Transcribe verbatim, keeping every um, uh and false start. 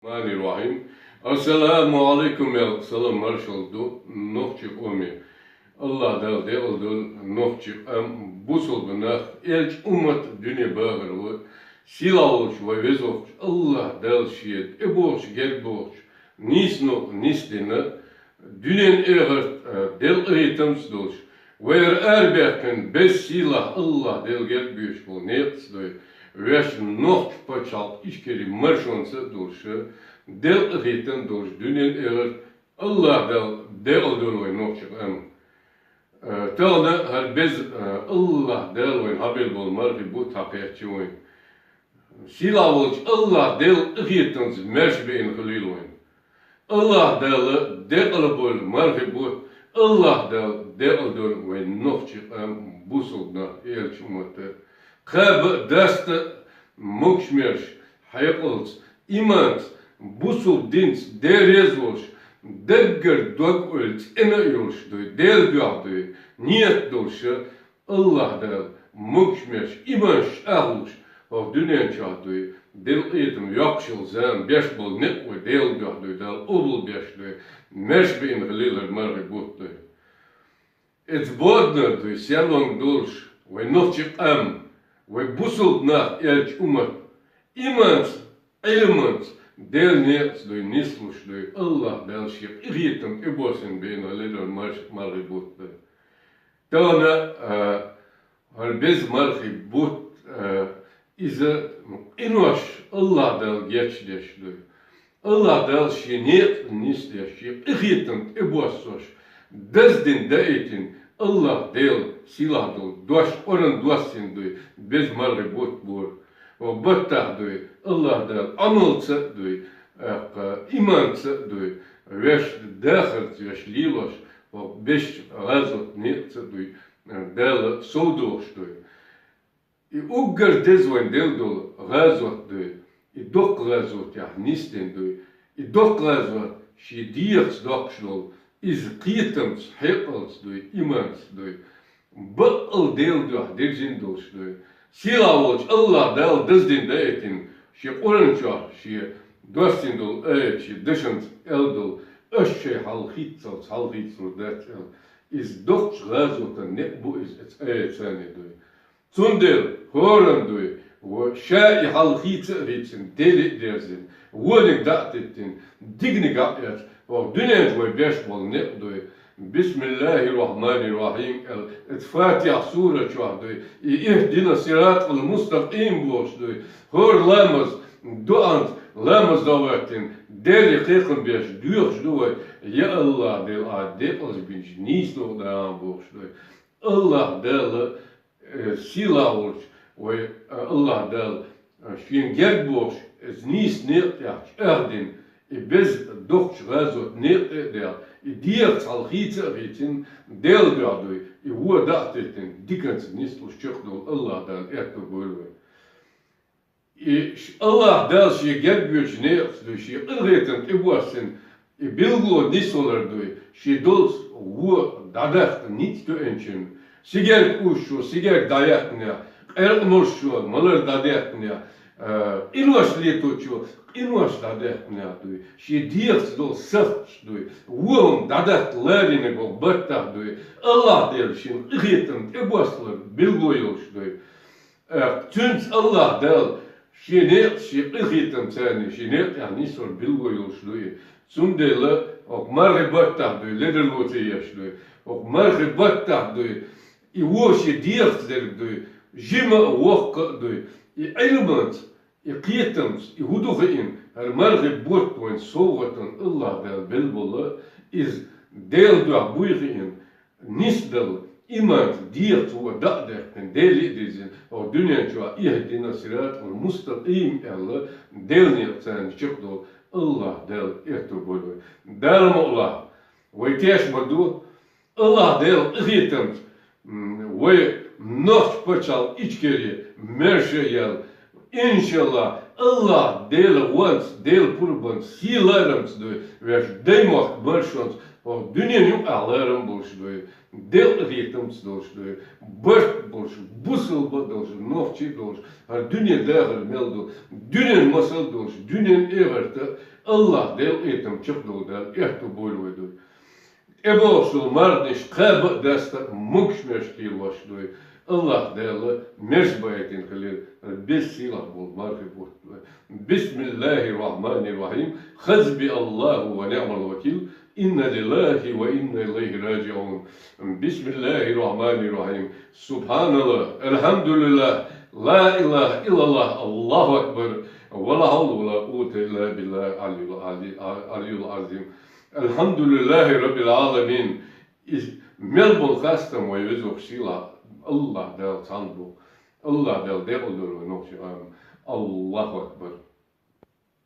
Рахманир Рахим. Ассаламу алейкум, ял салам маршал ду нохчи къоме. Аллах Дала декъал долда нохчи къам, бусулба нах, элча уммат, дуне бахар ва. Сила волча вай веза воккхача Аллах Дала ший тӀебохча, герга бохча нийсача, нийсдина, дуьнен эхарт, э, Дала къахетамца долаш, вай арабаьккхина беза сийлахь Аллах Дала герга боацаш бола некъаца дой, вешта нохча пачхьалкх Ичкери маршонца а долаш, Дала къахетам долаш, дуьнен эхарт Аллах Дала декъал долда вай нохчи къам. Э, тахан хӀара беза, э, Аллах Дала вайна хьабелла бола мархий бутт хьакхаьча вайна. Сила волча Аллах Дала къахетамца маьрша баьнна хилийла вайна. Аллах Дала декъала бола мархий бутт, Аллах Дала декъала долда вай нохчи къам, бусулба нах, элча уммат. Кхаба а, даста а могаш-маьрша, хьекъалца, иманца, бусулба динца, Даьла реза волаш, даггара дог-ойла цӀена а йолаш дой, Даьла дуьхьа дой, ният долаш, Аллах Дала могаш-маьрша, иман чӀоагӀлуш, хӀокху дуьнен чохь дой, Дала къахетам йоккхуш йолу зама беш болу некъ вай Дала дуьхьа дой, Дала къобал беш дой, маьрша баьнна хилийла хӀара мархий бутт дой. Иза боданар дой, серлонга долуш, вай нохчи къам, вай бусулба нах, элча уммат, иманца, Ӏилманца, Делан некъаца дой, нислуш дой, Аллах Дала шен къинхетам тӀебоссийна бен хилийла хӀара марш-, мархий бутт дой. Тахана, а, хӀара беза мархий бутт, а, иза къинош Аллах Дала гечдеш дой. Аллах Дала шен некъа нисдеш, шен къинхетам тӀебоссош, даздина даийтина, Аллах Дала сийлахь долу дош, Къуръан доссийна дой, беза мархий бутт бора. Ва баттахь дой, Аллах Дала Ӏамалца а дой, тӀаккха иманца а дой, вешан дахарца веш лелош, ва беш гӀазот некъаца а дой, Дала совдохуш дой. И уггар деза вайн делла долу гӀазот дой, и доккха гӀазотехь нисдина дой, и доккха гӀазот шен дегӀаца доккхуш долу, иза кхетамца, хьекъалца дой, иманца дой, баккъал Делан дуьхьа дирзина долуш дой. Сийлахь волчу Аллах Дала даздина даийтина шен Къуръан чохь, шен доссийна долу аят, шен дашанца аьлла долу: «Аш шайн хьалхийццалц хьалхийцалур дац», – аьлла. Иза доккхачу гӀазотан некъ бу иза, оцу аятца дой. Цундела хӀоранна дой, ва ша и хьалхийца а хийцина, Деле а дерзина, вониг дӀа а теттина, диканиг а эцна, хӀокху дуьнен чу вай беш болу некъ дой. Бисмиллахир-рахманир-рахим аьлла, оцу Фатихьа сура чохь дой, и «Ихдина сиратал мустакъим» бохуш дой. ХӀора ламаз, дуӀанца ламаз дӀахӀоьттина, Деле кхайкхам беш доьхуш ду вай: «Я Аллах Дела, ахь декъалш бинчу нийса догӀу дагӀан», – бохуш дой. Аллах Дала, э, сийлахь волчу вай, э, Аллах Дала, э, шен герга бохуш, иза нийса некъа тӀехь чӀагӀдина, и беза доккхачу гӀазот некъа тӀе а даьлла, и дегӀаца хьалхийца а хийцина, Делан дуьхьа дой, и вон дӀа а теттина, диканца нислуш чекхдолу Аллах Дала аьтто бойла вай. И ш-, Аллах Дала шен герга боьдучу некъаца дой, шен къинхетам тӀебоссина, и билгало нисвалар дой, шен доллаца вон дӀадаккха ницкъ тоьъначунна, сигерг уьссучо сигерг дӀаяьккхинехь, къеркъа молучо малар дӀадаьккхинехь, а, къинош леточо къинош дӀадаьккхинехь дой, шен дегӀаца долу сахташ дой, вон хӀума дӀадаккха ларийнарг хӀокху баттахь дой, Аллах Дела шен къинхетам тӀебоссалар билгало йолуш дой. Э, цуьнца Аллах Дала шен некъаца, шен къинхетамца, шен некъехь нисвар билгало йолуш ду и. Цундела хӀокху мархи баттахь дуй, ледарло ца еш дуй, хӀокху мархи баттахь дуй, и вон шен дегӀаца дерг дуй, жима а, воккха а дуй, и Ӏилманца, и кхетамца, и хӀун ду хиъна, хӀара мархи бутт вайн совгӀатан Аллах Дала белла болла, иза Делан дуьхьа буй хиъна, нисдала, иманца, дегӀаца вон дӀа а даьккхина, Деле а дирзина, хӀокху дуьнен чохь «Ихдина сиратал мустакъим» аьлла, Делан некъаца чекхдолу Аллах Дала аьтто бойла вай. Дала мукъ лахь, вай теш ма ду, Аллах Делан къинхетамца, м, вай нохча пачхьалкх Ичкери маьрша яьлла, иншаллах, Аллах Делан гӀонца, Делан пурбанца, шен ларамца дуй, вешан даймохк маршонца, хӀокху дуьненан юкъахь ларам болуш дуй. Делкъа летамца долуш ду, барт болуш, бусалба долуш, нохчи долуш, хӀара дуьне дахар мел ду, дуьненан масал долуш, дуьненан эгӀарта Аллах Делан къинхетам чекхдолу Дала аьтто бойла вай ду. ТӀебогӀуш долу марханаш кхаба а даста, могуш-маьрша кхелош ду. Аллах Дала мерза байтина хилира, беза сийлахь болу мархи бутт вай. Бисмиллахир Рахманир Рахим. Хазби Аллаху ва ниъмал вакил. Инна лиллахи ва инна илайхи раджиун. Бисмиллахир Рахманир Рахим. Субханаллах, алхамдулиллах, ла илаха иллаллах, Аллаху акбар. Ва ла хавла ва ла къуввата илла биллахи алиюл али-, алиюл азим. Алхамдулиллахи раббил аламин. Иза мел болу хастам вай везачу сийлахь Аллах Дала цхьанна бу. Аллах Дала декъал дойла вай нохчийн къам. Аллаху акбар.